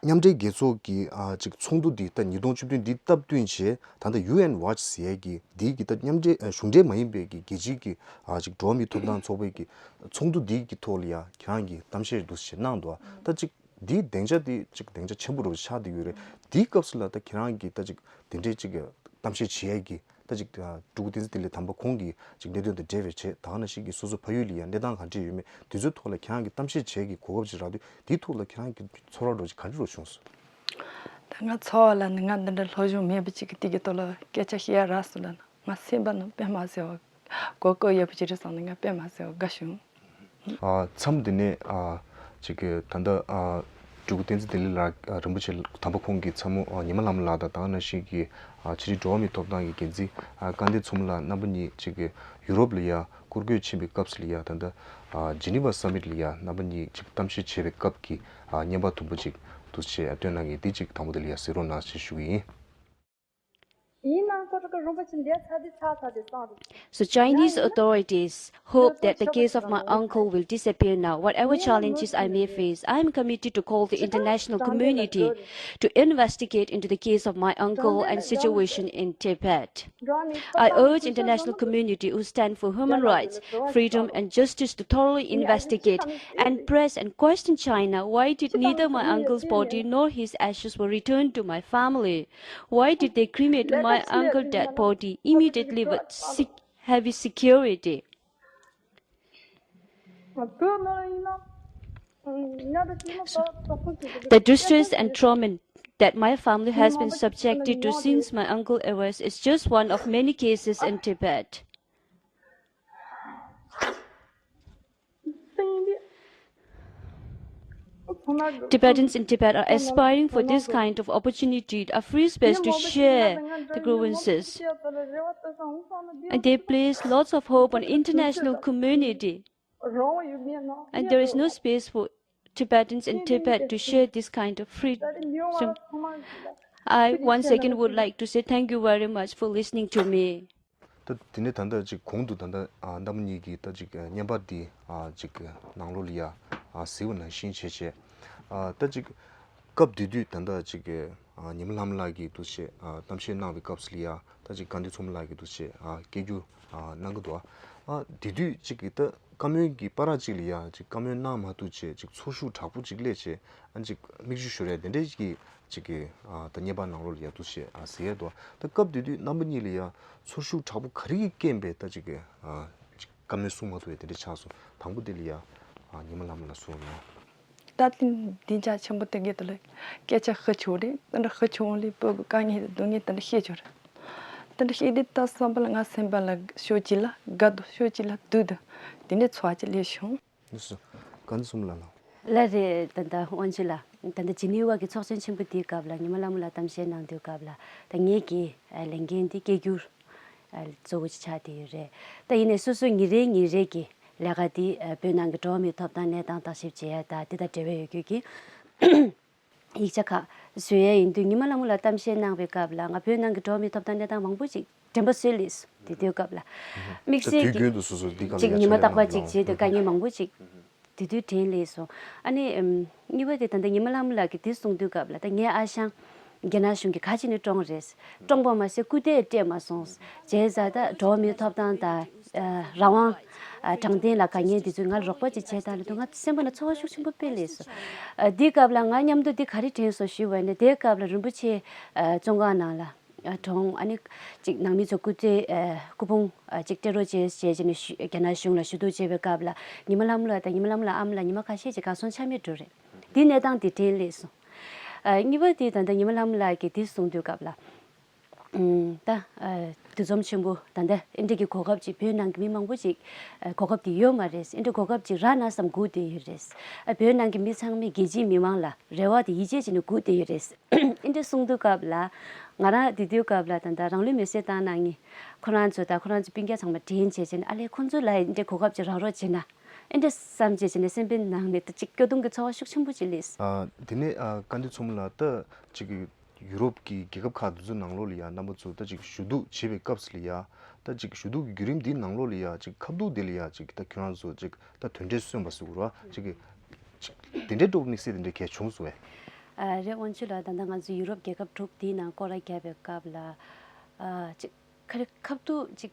མཉམ་འབྲེལ་རྒྱལ་ཚོགས་ཀྱི་ཨ་ཅིག་ཚོགས་འདུ་འདི་ད་ཉིས་སྟོང་བཅུ་བདུན་འདི་སྟབས་བསྟུན་བྱས། ད་ལྟ་ཡུ་ཨེན་ཝ་ཆི་ཟེར་ཡས་ཀྱི་འདི་གི་ད་མཉམ་འབྲེལ་ཨ་གཞུང་འབྲེལ་མ་ཡིན་པའི་གི་རྒྱལ་སྤྱིའི་གི་ཨ་ཅིག་འགྲོ་བ་མིའི་ཐོབ་ཐང་ཚོགས་པའི་གི་ཚོགས་འདུ་འདི་གི་ཐོག་ལ་ཡ་ཁྱེད་རང་གི་གཏམ་བཤད་འདུག་སེ་གནང་འདུག་ད་ཅིག་འདིའི་སྡིངས་ཆ་འདི་ཅིག་སྡིངས་ཆ་ཆེན་པོ་རུ་ཆགས་བསྡད་ཡོད་རེད། འདིའི་སྐབས་སུ་ལ་ད་ཁྱེད་རང་གི་ད་ཅིག་དེ་འདྲའི་ཅིག་གཏམ་བཤད་བྱེད་ཡས་ཀྱི་ད་ཅིག་ཨ་སྤྲུལ་སྐུ་བསྟན་འཛིན་བདེ་ལེགས་དམ་པ་ཁོང་གི་ཅིག་གནད་དོན་དང་འབྲེལ་བའི་ཆེད་ད་ག་ནང་བཞིན་གྱི་སོ་སོ་ཕ་ཡུལ་ལ་ཡ་གནས་སྟངས་ག་འདྲས་ཡོད་མེད་དེ་ཚོའི་ཐོག་ལ་ཁྱེད་རང་གི་གཏམ་བཤད་བྱེད་ཀྱི་གོ་སྐབས་ཅིག་རག་དུས་དེའི་ཐོག་ལ་ཁྱེད་རང་གི་ཚོར་བ་འདྲ་ཅིག་ག་འདྲས་རུ་བྱུང་སོང་། ད་ང་ཚོར་བ་ལ་ནི་ང་འདི་འདྲ་སློབ་སྦྱོང་མེད་པ་ཅིག་གི་དེ་གི་ཐོག་ལ་སྐད་ཆ་བཤད་ཡ་རག་སོང་ལ་ནི་ང་སེམས་པ་ནི་དཔེ་མ་བཟོད་པ་གོ་སྐབས་ཡག་པོ་ཅིག་རེད་བསམ་ནས་ང་དཔེ་མ་བཟོད་པ་དགའ་བྱུང་། ཨ་མཚམས་འདི་ནས་ཨ་ཅིག་གི་ད་ལྟ་ཨ་སྤྲུལ་སྐུ་བསྟན་འཛིན་བདེ་ལེགས་ལགས་ཨ་རིན་པོ་ཆེ་དམ་པ་ཁོང་གི་ཚ་མོ་ཨ་ཉི་མ་ལྷ་མོ་ལགས་དང་ད་ག་ནང་བཞིན་གྱི་ཨ་ཕྱི་དྲིལ་འགྲོ་བ་མིའི་ཐོབ་ཐང་གི་འགན་འཛིན་ཨ་སྐལ་ལྡན་མཚོ་མོ་ལགས་རྣམ་པ་གཉིས་ཅིག་གི་ཡུ་རོབ་ལ་ཡ་སྐོར་སྐྱོད་ཕྱིན་པའི་སྐབས་སུ་ལ་ཡ་ད་ལྟ་ཨ་ཇི་ནི་ཝ་སམ་མིཊ་ལ་ཡ་རྣམ་པ་གཉིས་ཅིག་གཏམ་བཤད་བྱེད་པའི་སྐབས་ཀྱི་ཨ་བརྙན་པར་དུམ་བུ་ཅིག་འདུག་སེ་སྟོན་གནང་གི་འདི་ཅིག་དང་པོ་དེ་ལ་ཡ་གཟིགས་རོགས་གནང་ཞེས་ཞུ་གི་ཡིན། ཡིན་ནའང་ཁོ་ཚོ་གི་རིན་པོ་ཆེ་འདིར་ཚ་དེ་ཚ་ཚ་དེ་གསང་རེད། So Chinese authorities hope that the case of my uncle will disappear now. Whatever challenges I may face, I am committed to call the international community to investigate into the case of my uncle and situation in Tibet. I urge international community who stand for human rights, freedom and justice to thoroughly investigate and press and question China. Why did neither my uncle's body nor his ashes were returned to my family? Why did they cremate my uncle dead body immediately with sec- heavy security? The distress and trauma that my family has been subjected to since my uncle arrived is just one of many cases in Tibet. Tibetans in Tibet are aspiring for this kind of opportunity, a free space to share the grievances. And they place lots of hope on international community. And there is no space for Tibetans in Tibet to share this kind of freedom. I once again would like to say thank you very much for listening to me. ད་དེ་ནས་ད་ལྟ་ཅིག་གོང་དུ་ད་ལྟ་ཨ་རྣམ་པ་གཉིས་ཀྱིས་ད་ཅིག་ཨ་བརྙན་པར་འདི་ཨ་ཅིག་ནང་ལོགས་ལ་ཡ་ཨ་གཟིགས་པ་ནང་བཞིན་བྱས་བྱས་ཨ་ད་ཅིག་སྐབས་དེ་དུས་ད་ལྟ་ཅིག་ཨ་ཉི་མ་ལྷ་མོ་ལགས་ཀྱིས་འདུག་སེ་ཨ་གཏམ་བཤད་གནང་བའི་སྐབས་སུ་ལ་ཡ་ད་ཅིག་སྐལ་ལྡན་མཚོ་མོ་ལགས་ཀྱིས་འདུག་སེ་ཨ་སྐད་སྒྱུར་ཨ་གནང་གི་འདུག་ཨ་དེ་དུས་ཅིག་གི་ད་བཀའ་མོལ་གྱི་བར་ཅིག་ལ་ཡ་ཅིག་བཀའ་མོལ་གནང་མ་ཐུབ་བྱས་ཅིག་ཚོར་ཤུགས་དྲག་པོ་ཅིག་སླེབས་བྱས་ཨ་ཅིག་མིག་ཆུ་ཤོར་ཡ་དེ་འདྲས་ཀྱི་ཅིག་གི་ཨ་ད་བརྙན་པར་ནང་ལོགས་ལ་ཡ་འདུག་སེ་ཨ་གཟིགས་ཡ་འདུག་ད་སྐབས་དེ་དུས་རྣམ་པ་གཉིས་ལ་ཡ་ཚོར་ཤུགས་དྲག་པོ་ག་རེ་གི་རྐྱེན་པས་ད་ཅིག་གི་ཨ་ཅིག་བཀའ་མོལ་གསུང་མ་ཐུབ་ཡ་དེ་འདྲ་ཆགས་སོང་། དང་པོ་དེ་ལ་ཡ་ཨ་ཉི་མ་ལྷ་མོ་ལགས་གསུང་རོགས་གནང་། ད་དེ་འདི་འཇའ་ཆེན་པོ་དེ་གི་དུ་ལ་སྐད་ཆ་ཤི་ཆུང་རེད། དེ་འདྲ་ཤི་ཆུང་ལས་བོད་ཀྱི་དཀའ་ངལ་སྡུག་བསྔལ་དེ་འདྲ་ཤེས་ཆུང་རེད། དེ་འདྲ་ཤེས་དུས་ད་བསམ་པ་ལ་ང་སེམས་པ་ལ་ཤོད་ཅིག་ལ་དགའ་འདུག་ཤོད་ཅིག་ལ་སྡུག་འདུག་དེ་འདྲའི་ཚོར་བ་ཅིག་སླེབས་བྱུང་། ལགས་སོ། བཀའ་འདྲི་གསུམ་ལ་ལ། ལགས་རེད། ད་ལྟ་དབང་ཕྱུག་ལགས། ད་ལྟ་ཇི་ནི་ཝ་གི་ཚོགས་ཆེན་ཆེན་པོ་འདིའི་སྐབས་ལ་ཉི་མ་ལྷ་མོ་ལགས་གཏམ་བཤད་གནང་དུས་སྐབས་ལ་ད་ངེད་ཀྱི་ཨ་ལས་འགན་འདི་སྐད་སྒྱུར་ཨ་གཙོ་བོ་ཅིག་ཆགས་བསྡད་ཡོད་རེད། ད་ཡིན་ནའི་སོ་སོ་ཉིན་རེ་ཉིན་རེ་གི་ལས་ཀ་འདི་ཨ་བོད་ནང་གི་འགྲོ་བ་མིའི་ཐོབ་ཐང་གནས་སྟངས་བརྟག་ཞིབ་བྱེད་ཡ་ད་འདི་དང་འབྲེལ་བའི་ཡོད་རྒྱུ་གི་ཡིག་ཆ་ཁག་བཟོ་ཡ་ཡིན་དུས་ཉི་མ་ལྷ་མོ་ལགས་གཏམ་བཤད་གནང་བའི་སྐབས་ལ་ང་བོད་ནང་གི་འགྲོ་བ་མིའི་ཐོབ་ཐང་གནས་སྟངས་མང་པོ་ཅིག་དྲན་པ་གསོས་ལེ་སོང་། དེ་དུས་སྐབས་ལ་དམིགས་ད་བསལ་དུས་གྱི་རྒྱུན་དུ་སོ་སོ་འདི་ག་ལ་ཅིག་ཡ་ཉི་མ་ཆ་རྐྱང་རྐྱང་རྐྱང་རྐྱང་བྱེད་དུས་དཀའ་ངལ་མང་པོ་ཅིག་དེ་དུས་དྲན་ལེ་སོང་། ཨ་ནི་ཨམ་གཉིས་པ་དེ་ད་ལྟ་ཉི་མ་ལྷ་མོ་ལགས་ཀྱིས་དེ་གསུང་དུས་སྐབས་ལ་ད་ངའི་ཨ་ཞང་རྒྱ་ནག་གཞུང་གིས་ག་བྱས་ནས་བཀྲོངས་རེད། བཀྲོངས་པ་མ་ཟད་སྐུ་དེབ་སྤྲད་མ་སོང་། བྱས་ཙང་ད་འགྲོ་བ་མིའི་ཐོབ་ཐང་དང་ཨ་རང་དབང་ཨ་དྲང་བདེན་ལ་དཀའ་ངལ་འདི་ཚོས་ང་ལ་རོགས་པ་ཅིག་བྱས་དང་ལབ་དུས་ང་སེམས་པ་ནང་ཚོར་བ་ཤུགས་ཆེན་པོ་སྤེལ་ལེ་སོང་། ཨ་འདི་སྐབས་ལ་ང་མཉམ་དུ་འདི་ག་རེ་དྲན་སོང་ཞུས་པ་ཡིན་ན་དེའི་སྐབས་ལ་རིན་པོ་ཆེ་ཨ་བཙོན་ཁང་ནང་ལ། ཨ་གྲོངས། ཨ་ནི་ཅིག་ནང་མི་ཚོ་སྐུ་ཚེ་ཨ་སྐུ་ཕུང་ཨ་ཅིག་སྤྲད་རོགས་བྱས་བྱས་བྱས་ནས་ཞུ་རྒྱ་ནག་གཞུང་ལ་ཞུ་གཏུག་བྱས་པའི་སྐབས་ལ་ཉི་མ་ལྷ་མོ་ལགས་དང་ཉི་མ་ལྷ་མོ་ལགས་ཨ་མ་ལགས་ཉི་མ་ཁ་ཤས་ཅིག་གར་སོང་ཆ་མེད་འགྲོ་རེད། འདི་གནས་སྟངས་འདི་དྲན་སླེབས་སོང་། ཨ་གཉིས་པ་དེ་ད་ལྟ་ཉི་མ་ལྷ་མོ་ལགས་ཀྱིས་འདི་གསུང་དུས་སྐབས་ལ་ཨུམ་ད་ཨ་འདུ་འཛོམས་ཆེན་པོ་ད་ལྟ་ཨེ་འདྲ་གི་གོ་སྐབས་ཅིག་བོད་ནང་གི་མི་མང་པོ་ཅིག་ཨ་གོ་སྐབས་དེ་ཡོད་མ་རེད། ཨེ་འདྲ་གོ་སྐབས་ཅིག་རག་ན་བསམ་སྒུག་བསྡད་ཡོད་རེད། ཨ་བོད་ནང་གི་མི་ཚང་མས་རྒྱལ་སྤྱིའི་མི་མང་ལ་རེ་བ་དེ་ཡིད་ཆེས་བྱས་ནས་སྒུག་བསྡད་ཡོད་རེད། ཨེ་འདྲ་གསུང་དུས་སྐབས་ལ་ང་རང་དེ་དུས་སྐབས་ལ་ད་ལྟ་རང་ལུས་མེར་སྲེག་བཏང་གནང་མཁན་ཁོ་རང་ཚོ་དང་ཁོ་རང་ཚོའི་སྤུན་ཀྱག་ཚང་མ་དྲན་བྱས་བྱས་ནས་ཨ་ལས་ཁོང་ཚོ་ལ་ཨེ་འདྲའི་གོ་སྐབས་ཅིག་རག་རོགས་བྱས་ན་ཨེ་འདྲ་བསམ་བྱས་བྱས་ནས་སེམས་པའི་ནང་ནས་ད་ཅིག་སྐྱོ་གདུང་གི་ཚོར་བ་ཤུགས་ཆེན་པོ་ཅིག་སླེབས། ཨ་དེ་ནས་ཨ་བཀའ་འདྲི་ཚོ་མོ་ལགས། ད་ཅིག་ཡུ་རོབ་ཀྱི་རྒྱལ་ཁབ་ཁག་དེ་ཚོའི་ནང་ལོགས་ལ་ཡང་རྣམ་པ་ཚོ་ད་ཅིག་ཞུ་གཏུག་བྱེད་པའི་སྐབས་སུ་ལ་ཡང་ད་ཅིག་ཞུ་གཏུག་གི་བརྒྱུད་རིམ་འདིའི་ནང་ལོགས་ལ་ཡང་ཅིག་ཁ་བརྡུང་དེ་ལ་ཡང་ཅིག་ད་ཁྱོད་རང་ཚོ་ཅིག་ད་དོན་འབྲས་སོན་པ་ཟེར་དགོས་རེད་བ། ཅིག་ཅིག་དེ་འདྲའི་འགྲོ་དམིགས་བསལ་དེ་འདྲ་གལ་བྱུང་སོང་བས། ཨ་རེད། དབང་ཕྱུག་ལགས། ད་ལྟ་ང་ཚོ་ཡུ་རོབ་རྒྱལ་ཁབ་དྲུག་འདིའི་ནང་སྐོར་ར་བརྒྱབ་པའི་སྐབས་ལ། ཨ་ཅིག་ཁ་རི་ཁ་ཐུག་ཅིག་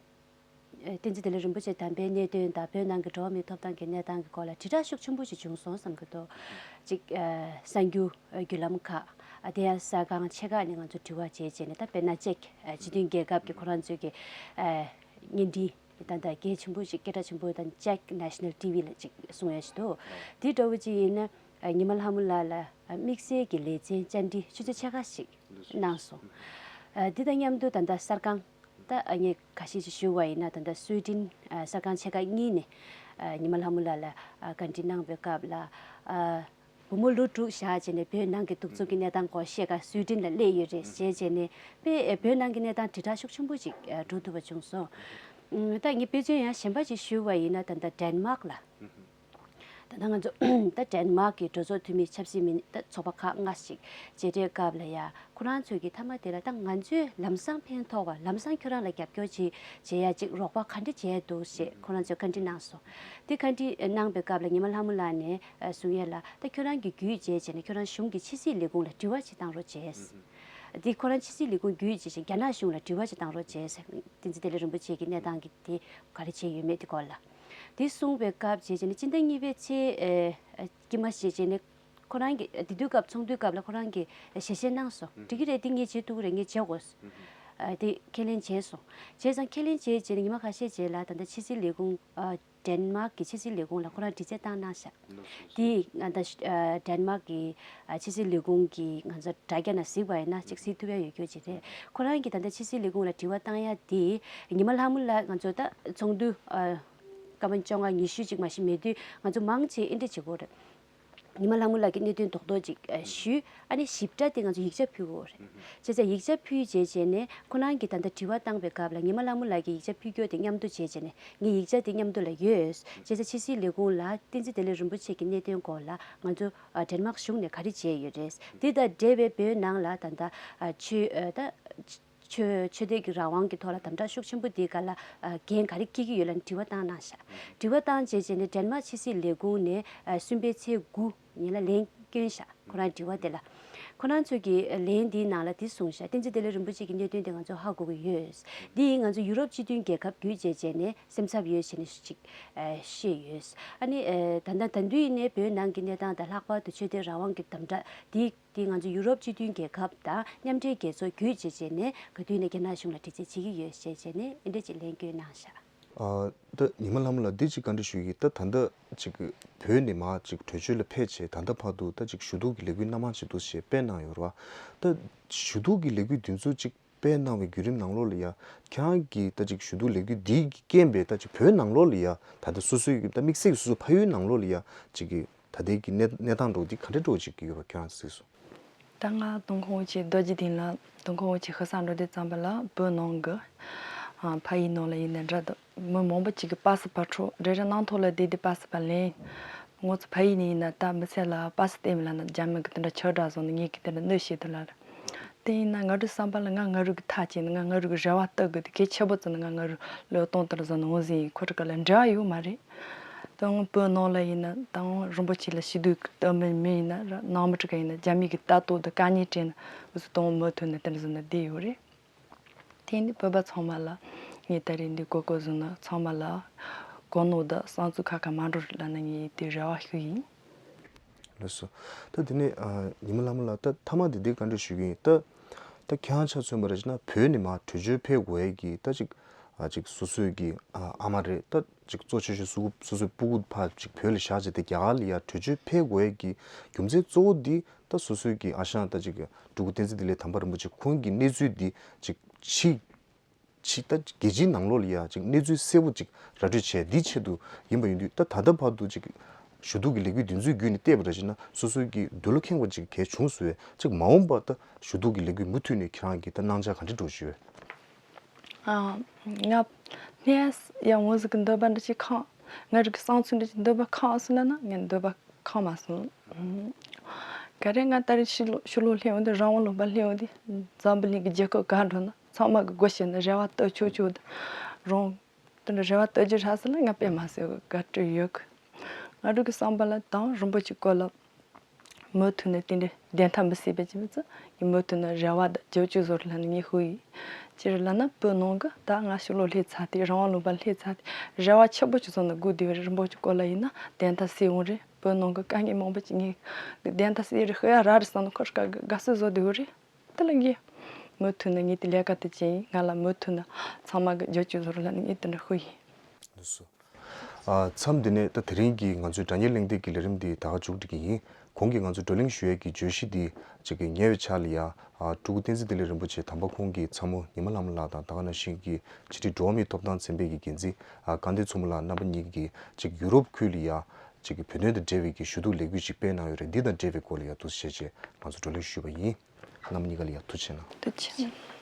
ཨ་བསྟན་འཛིན་བདེ་ལེགས་རིན་པོ་ཆེ་དམ་པའི་གནད་དོན་དང་བོད་ནང་གི་འགྲོ་བ་མིའི་ཐོབ་ཐང་གི་གནས་སྟངས་ཀྱི་སྐོར་ལ་དྲིལ་བསྒྲགས་ཤུགས་ཆེན་པོ་ཞིག་བྱུང་སོང་བསམ་གྱི་འདུག་ཅིག་ཨ་གསར་འགྱུར་བརྒྱུད་ལམ་ཁག་ཨ་དེ་ཡང་གསར་ཁང་ཆེ་ཁག་ནས་ང་ཚོ་དྲི་བ་བྱས་བྱས་ནས། ད་དཔེར་ན་ཅེཀ་ཨ་སྤྱི་མཐུན་རྒྱལ་ཁབ་ཀྱི་ཁོ་རང་ཚོའི་གི་ཨ་བརྙན་འཕྲིན་ད་ལྟ་གལ་ཆེན་པོ་ཞིག་སྐད་གྲགས་ཆེན་པོ་དང་ཅེཀ་ནེ་ཤ་ནལ་ཊི་ཝི་ལ་ཅིག་གསུང་ཡ་ཞིག་འདུག་དེ་འདྲ་བོ་ཅིག་ཡིན་ན། ཨ་ཉི་མ་ལྷ་མོ་ལགས་ལ་ཨ་དམིགས་བསལ་གྱི་ལེ་ཚན་བཅར་འདྲི་ཆུ་ཚོད་ཕྱེད་ཀ་ཞིག་གནང་སོང་། ཨ་འདི་དང་མཉམ་དུ་ད་ལྟ་གསར་ཁང་ད་ཨ་ངས་ཁ་ཤས་ཤིག་ཞུ་བ་ཡིན་ན། ད་ལྟ་སུའེ་ཏེན་ཨ་གསར་ཁང་ཆེ་ཁག་གཉིས་ནས་ཨ་ཉི་མ་ལྷ་མོ་ལགས་ལ་ཨ་བཀའ་འདྲི་གནང་བའི་སྐབས་ལ། ཨ་བུ་མོ་ལོ་དྲུག་བཞག་བྱས་ནས་བོད་ནང་གི་གདུག་རྩུབ་ཀྱི་གནས་སྟངས་སྐོར་བཤད་ག་སུའེ་ཏེན་ལ་སླེབས་ཡོད་རེད་ཞེས་བྱས་ནས། དཔེ་ཨ་བོད་ནང་གི་གནས་སྟངས་དྲིལ་བསྒྲགས་ཤུགས་ཆེན་པོ་ཞིག་ཨ་འགྲོ་ཐུབ་པ་བྱུང་སོང་། ཨ་ད་ངས་དཔེ་མཚོན་ཡང་གཞན་པ་ཅིག་ཞུ་བ་ཡིན་ན། ད་ལྟ་ཌེན་མཱག་ལ། ད་ལྟ་ང་ཚོ་ད་ཌེན་མཱག་གི་གྲོས་ཚོགས་འཐུས་མི་ཆབ་སྲིད་མི་སྣ་ད་ཚོགས་པ་ཁག་ལྔ་ཞིག་མཇལ་འཕྲད་སྐབས་ལ་ཡ། ཁོ་རང་ཚོས་ཀྱི་མཐའ་མ་དེ་ལ་ད་ང་ཚོས་ལམ་སང་ཕན་ཐོགས་པ། ལམ་སང་ཁྱོད་རང་ལ་རྒྱབ་སྐྱོར་བྱེད་བྱེད་ཡ་ཅིག་རོགས་པ་ག་འདྲ་བྱས་འདུག་ཞེས་ཁོ་རང་ཚོས་བཀའ་འདྲི་གནང་སོང་། དེ་བཀའ་འདྲི་གནང་པའི་སྐབས་ལ་ཉི་མ་ལྷ་མོ་ལགས་ནས་ཨ་གསུང་ཡ་ལ། ད་ཁྱོད་རང་གིས་བརྒྱུད་བྱས་བྱས་ནས་ཁྱོད་རང་གཞུང་གི་ཕྱི་སྲིད་ལས་ཁུངས་ལ་དྲི་བ་ཅིག་བཏང་རོགས་བྱས། དེ་ཁོ་རང་ཕྱི་སྲིད་ལས་ཁུངས་བརྒྱུད་བྱས་བྱས་རྒྱ་ནག་གཞུང་ལ་དྲི་བ་ཅིག་བཏང་རོགས་བྱས། བསྟན་འཛིན་བདེ་ལེགས་རིན་པོ་ཆེ་གི་གནས་སྟངས་ཀྱི་དེ་ག་རེ་བྱས་ཡོད་མེད་དེ་སྐོར་ལ། དེ་གསུངས་པའི་སྐབས་བྱས་བྱས་ནས་སྤྱི་ཟླ་གཉིས་པའི་ཚེས་ཨེ་ཨེ་དཀྱིལ་མ་བྱས་བྱས་ནས་ཁོ་རང་གི་དེ་དུས་སྐབས་ཚོགས་འདུའི་སྐབས་ལ་ཁོ་རང་གིས་ཞལ་བཞེས་གནང་སོང་། འགྲིག་གི་རེད། དེ་ངས་བྱེད་ཐུབ་ཀྱི་རེད། ངས་བྱེད་དགོས། ཨ་དེ་ཁས་ལེན་བྱས་སོང་། བྱས་ཙང་ཁས་ལེན་བྱས་བྱས་ནས་ཉི་མ་ཁ་ཤས་རྗེས་ལ་ད་ལྟ་ཕྱི་སྲིད་ལས་ཁུངས་ཨ་ཌེན་མཱག་གི་ཕྱི་སྲིད་ལས་ཁུངས་ལ་ཁོ་རང་དྲི་རྩད་བཏང་གནང་ཤག་དེ་ང་ད་ཨ་ཌེན་མཱག་གི་ཨ་ཕྱི་སྲིད་ལས་ཁུངས་ཀྱི་ང་ཚོ་དྲ་རྒྱ་ནང་གཟིགས་པ་ཡིན་ན་ཅིག་གཟིགས་ཐུབ་ཡ་ཡོད་རྒྱུ་ཅིག་རེད། ཁོ་རང་གིས་ད་ལྟ་ཕྱི་སྲིད་ལས་ཁུངས་ལ་དྲི་བ་བཏང་ཡ་དེ། ཉི་མ་ལྷ་མོ་ལགས་ང་ཚོ་ད་ཚོགས་འདུ་ཨ་སྐར་མ་བཅོ་ལྔ་ཉི་ཤུ་ཅིག་མ་ཞིག་མེད་དུས་ང་ཚོ་མང་ཆེ་ཨེ་འདྲ་བྱེད་དགོས་རེད། ཉི་མ་ལྷ་མོ་ལགས་ཀྱིས་གནད་དོན་རྡོག་རྡོག་ཅིག་ཨ་ཞུས། ཨ་ནི་ཞིབ་ཕྲ་དེ་ང་ཚོ་ཡིག་ཆ་ཕུལ་དགོས་རེད། བྱས་ཙང་ཡིག་ཆ་ཕུལ་རྗེས་བྱས་ནས་ཁོ་རང་གིས་ད་ལྟ་དྲི་བ་བཏང་པའི་སྐབས་ལ་ཉི་མ་ལྷ་མོ་ལགས་ཀྱིས་ཡིག་ཆ་ཕུལ་རྒྱུ་དེ་མཉམ་དུ་བྱས་བྱས་ནས། ངའི་ཡིག་ཆ་དེ་མཉམ་དུ་ལ་ཡོད། བྱས་ཙང་ཕྱི་སྲིད་ལས་ཁུངས་ལ་བསྟན་འཛིན་བདེ་ལེགས་རིན་པོ་ཆེ་གི་གནད་དོན་སྐོར་ལ་ང་ཚོ་ཨ་ཌེན་མཱག་གཞུང་ནས་ག་རེ་བྱས་ཡོད་རེད། དེ་དང་འབྲེལ་བའི་བོད་ནང་ལ་ད་ལྟ་ཨ་ཆོས་ཨ་ད་ཆོས་ཆོས་དད་ཀྱི་རང་དབང་གི་ཐོག་ལ་དམ་དྲག་ཤུགས་ཆེན་པོ་དེའི་སྒང་ལ་ཨ་འགན་ག་རེ་འཁྱེར་གྱི་ཡོད་ལབ་ནས་དྲི་བ་བཏང་གནང་ཤག་དྲི་བ་བཏང་རྗེས་བྱས་ནས་ཌེན་མཱག་ཕྱི་སྲིད་ལས་ཁུངས་ནས་ཨ་གསུམ་པའི་ཚེས་དགུ་ཉིན་ལ་ལན་བསྐྱོན་ཤག་ཁོ་རང་དྲི་བ་དེ་ལ། ཁོ་རང་ཚོས་ཀྱི་ལན་དེའི་ནང་ལ་དེ་གསུངས་ཤག་བསྟན་འཛིན་བདེ་ལེགས་རིན་པོ་ཆེ་གི་གནད་དོན་དེ་ང་ཚོ་ཧ་གོ་གི་ཡོད། འདི་ཡིས་ང་ཚོ་ཡུ་རོབ་སྤྱི་མཐུན་རྒྱལ་ཁབ་བརྒྱུད་བྱས་བྱས་ནས་སེམས་འཚབ་ཡོད་ཞེས་ནས་ཅིག་ཨ་བཤད་ཡོད། ཨ་ནི་ཨ་ད་ལྟ་ད་དུང་ཡིན་ནའི་བོད་ནང་གི་གནས་སྟངས་དང་ལྷག་པར་དུ་ཆོས་དད་རང་དབང་གི་དམ་དྲག་འདི་དེ་ང་ཚོ་ཡུ་རོབ་སྤྱི་མཐུན་རྒྱལ་ཁབ་དང་མཉམ་འབྲེལ་རྒྱལ་ཚོགས་བརྒྱུད་བྱས་བྱས་ནས་ག་དུས་ནས་རྒྱ་ནག་གཞུང་ལ་དྲི་རྩད་བྱེད་ཀྱི་ཡོད་ཞེས་བྱས་ནས་ཨེ་འདྲ་ཅིག་ལན་བསྐྱོན་གནང་ཤག་ཨ་ད་ཉི་མ་ལྷ་མོ་ལགས་འདི་ཅིག་བཀའ་འདྲི་ཞུ་གི། ད་ད་ལྟ་ཅིག་བོད་ནས་མར་ཅིག་བྲོས་བྱོལ་ལ་ཕེབས་བྱས་ད་ལྟ་བར་དུ་ད་ཅིག་ཞུ་གཏུག་གི་ལས་འགུལ་སྣ་མང་ཅིག་འདུག་ཞེས་སྤེལ་གནང་ཡོད་རེད་བ། ད་ཞུ་གཏུག་གི་ལས་འགུལ་འདི་ཚོ་ཅིག་སྤེལ་གནང་བའི་བརྒྱུད་རིམ་ནང་ལོགས་ལ་ཡ་ཁྱེད་རང་གིས་ད་ཅིག་ཞུ་གཏུག་ལས་འགུལ་འདིའི་རྐྱེན་པས་ད་ཅིག་བོད་ནང་ལོགས་ལ་ཡ་ད་ལྟ་སོ་སོའི་གི་ད་དམིགས་བསལ་གྱི་སོ་སོའི་ཕ་ཡུལ་ནང་ལོགས་ལ་ཡ་ཅིག་གི་ད་ལྟའི་གི་གནས་གནས་སྟངས་འདྲ་བོ་འདི་ག་འདྲ་འདྲ་བོ་ཅིག་ཡོད་པ་ཁྱེད་རང་གཟིགས་སོང་། ད་ང་དོན་ཁོང་ཆེ་རྡོ་རྗེ་གདན་ལ་དོན་ཁོང་ཆེ་ཤི་ས་འགྲོ་དུས་ཙམ་པ་ལ་བོད་ནང་གི་ཨ་ཕ་ཡུལ་ནང་ལ་ཡིན་ན་འདྲ་འདུག་མི་མང་པོ་ཅིག་གི་པ་སི་ཕར་འཕྲོག་རེ་རེ་ནང་ཐོག་ལ་བསྡད་དེ་པ་སི་ཕར་ལེན། ང་ཚོ་ཕ་ཡུལ་ནས་ཡིན་ན་ད་མི་ཚེ་ལ་པ་སི་སྟེར་མི་ལ་ན་རྒྱ་མི་གི་དེ་འདྲ་ཆགས་སྒྲ་བཟོ་ནས་ངས་གི་དེ་འདྲ་གནོད་བྱེད་དུ་ལ་རེད། དེ་ཡིན་ན་ང་རའི་བསམ་པ་ལ་ང་ང་རའི་གི་མཐའ་ཅན་ང་ང་རའི་གི་རེ་བ་ལྟ་དགོས་དེ་གལ་ཆེ་པོ་བརྩི་ན་ང་ང་རའི་ལོ་སྟོང་ལྟར་བཟོ་ནས་འོང་ཟིན་ཡིན། ཁོ་ར་ག་ལ་འབྲེལ་བ་ཡོད་མ་རེད། དང་བོད་ནང་ལ་ཡིན་ན་དང་རིན་པོ་ཆེ་ལ་ཞུ་གཏུག་ལྟ་མི་མི་ཡིན་ན་ར་ནང་མི་ཁྲི་ཀ་ཡིན་ན་རྒྱ་མི་གི་ལྟ་རྟོག་དང་དཀའ་ངལ་སྤྲད་ན་འུ་ཚོ་དང་མུ་མཐུད་ནས་དེ་འདྲ་བཟོ་ནས་བསྡད་ཡོད་རེད། དེ་ནི་བོད་པ་ཚང་མ་ལ་ངས་ད་རེས་འདི་གོ་སྐབས་བཟུང་ན་ཚང་མ་ལ་གོ་ནོར་དང་བསམ་ཚུལ་ཁ་ཁ་མ་འགྲོ་རེད་ལབ་ན་ངས་དེ་རེ་བ་ཞུ་ཡིན། ལགས་སོ། ད་དེ་ནས་ཨ་ཉི་མ་ལྷ་མོ་ལགས་ད་མཐའ་མ་དེ་འདི་བཀའ་འདྲི་ཞུ་གི་ཡིན། ད་ད་ཁྱེད་རང་ཆ་མཚོན་པ་རེད་ཅེ་ན་བོད་ནས་མར་བྲོས་བྱོལ་ཕེབས་དགོས་ཡས་ཀྱི་ད་ཅིག་ཨ་ཅིག་སོ་སོའི་གི་ཨ་ཨ་མ་རེད། ད་ཅིག་གཙོ་ཆེ་ཤོས་སུ་སོ་སོའི་སྤུ་གུ་ཕར་ཅིག་བོད་ལ་བཞག་བྱས་ཏེ་རྒྱ་གར་ལ་ཡར་བྲོས་བྱོལ་ཕེབས་དགོས་ཡས་ཀྱི་རྒྱུ་མཚན་གཙོ་བོ་འདི་ད་སོ་སོའི་གི་ཨ་ཞང་ད་ཅིག་སྤྲུལ་སྐུ་བསྟན་འཛིན་བདེ་ལེགས་དམ་པ་རིན་པོ་ཆེ་ཁོང་གི་གནས་ཚུལ་འདི་ཅིག་ཕྱི་ཕྱི་ད་རྒྱལ་སྤྱིའི་ནང་ལོགས་ལ་ཡ་ཅིག་གནས་ཚུལ་གསལ་པོ་ཅིག་ར་སྤྲོད་བྱས་འདིའི་ཆེད་དུ་ཡིན་པ་ཡིན་དུས། ད་ད་ལྟ་བར་དུ་ཅིག་ཞུ་གཏུག་གི་ལས་འགུལ་འདི་ཚོའི་བརྒྱུད་ནས་བལྟས་པ་རེད་ཅེ་ན་སོ་སོའི་གི་འདོད་བློ་ཁེངས་པ་ཅིག་གལ་བྱུང་སོང་བས། ཅིག་མ་འོངས་པ་ད་ཞུ་གཏུག་གི་ལས་འགུལ་མུ་མཐུད་ནས་ཁྱེད་རང་གི་ད་གནང་འཆར་ག་འདྲ་འགྲོ་བཞིན་ཡོད། ཨ། ང་ནས་ཡང་ངོས་ཟིག་གི་འདོད་པ་འདྲ་ཅིག་ཁེངས། ང་རིག་གི་བསམ་ཚུལ་འདྲ་ཅིག་འདོད་པ་ཁེངས་སོང་ལབ་ན་ངས་འདོད་པ་ཁེངས་མ་སོང་། ག་རེ་ང་ད་རེས་ཕྱི་ལོགས་ཕྱི་ལོགས་སླེབས་འོང་དུས་རང་དབང་ལུང་པ་སླེབས་འོང་དུས་འཛམ་བུ་གླིང་གི་རྒྱལ་ཁབ་ག་འགྲོ་ན་ཚང་མ་གི་སྒོ་ཕྱེ་ནས་རེ་བ་ལྟོས་ཆོག་ཆོག་དང་རང་དེ་འདྲ་རེ་བ་ལྟོས་རྒྱུ་རག་སོང་ལབ་ང་དཔེ་མ་སྲིད་དགའ་སྤྲོ་ཡོད་གི། ང་རིག་གི་བསམ་པ་ལ་དང་རིན་པོ་ཆེ་སྐོར་ལ། མུ་མཐུད་ནས་དེ་འདྲའི་བདེན་མཐའ་མི་གསལ་བའི་ཅི་མི་ཚོ་ངས་མུ་མཐུད་ནས་རེ་བ་དང་རྒྱབ་སྐྱོར་བཟོ་རོགས་ལབ་ནས་ངས་ཞུ་ཡི། ཅི་རེད་ལབ་ན་བོད་ནང་གི་ད་ང་ཕྱི་ལོགས་སླེབས་ཚར་དེ་རང་དབང་ལུང་པ་སླེབས་ཚར་དེ་རེ་བ་ཆེན་པོ་ཅིག་བཟོ་ནས་སྒུག་བསྡད་པ་རེད། རིན་པོ་ཆེ་སྐོར་ལ་ཡིན་ན་བདེན་མཐའ་གསལ་འོང་རེད། བོད་ནང་གི་དཀའ་ངལ་མང་པོ་ཅིག་ངས་བདེན་མཐའ་གསལ་རེད། ཤི་ཡ་ར་རེད་བསམ་ནས་ཁོ་རང་དགའ་བསུ་བཟོ་བསྡད་པ་རེད། དེ་ལ་ངས་མུ་མཐུད་ནས་ངས་དེ་ལས་ཀ་དེ་བྱས་ཡིན། ང་ལ་མུ་མཐུད་ནས་ཚང་མ་གི་རྒྱབ་སྐྱོར་བཟོ་རོགས་ལབ་ནས་ངས་དེ་འདྲ་ཞུ་ཡིན། ལགས་སོ། ཨ། མཚམས་འདི་ནས་ད་དེ་རིང་གི་ང་ཚོའི་དྲ་བརྙན་གླེང་སྟེགས་ཀྱི་ལས་རིམ་འདི་ད་ག་མཇུག་སྒྲིལ་གྱི་ཡིན། གོང་གི་ང་ཚོ་བགྲོ་གླེང་ཞུ་ཡས་ཀྱི་བརྗོད་གཞི་འདི་ཅིག་གི་ཉེ་བའི་ཆར་ལ་ཡ། ཨ། སྤྲུལ་སྐུ་བསྟན་འཛིན་བདེ་ལེགས་རིན་པོ་ཆེ་དམ་པ་ཁོང་གི་ཚ་མོ་ཉི་མ་ལྷ་མོ་ལགས་དང་ད་ག་ནང་བཞིན་གྱི་སྤྱི་འཐུས་འགྲོ་བ་མིའི་ཐོབ་ཐང་ཚན་པའི་གི་འགན་འཛིན། ཨ། དགའ་ལྡན་མཚོ་མོ་ལགས་རྣམ་པ་གཉིས་ཀྱིས་ཅིག་ཡུ་རོབ་ཁུལ་ལ་ཡ་ཅིག་གི་བོད་དོན་དང་འབྲེལ་བའི་གི་ཞུ་གཏུག་ལས་འགུལ་ཞིག་སྤེལ་གནང་ཡོད་རེད། འདི་དང་འབྲེལ་བའི་སྐོར་ལ་ཡ་འདུག་སེ་བྱས་བྱས་ང་ཚོ་བགྲོ་གླེང་ཞུས་པ་ཡིན། རྣམ་པ་གཉིས་ཀ་ལ་ཡ་ཐུགས་རྗེ་གནང་། ཐུགས་རྗེ་ཆེ།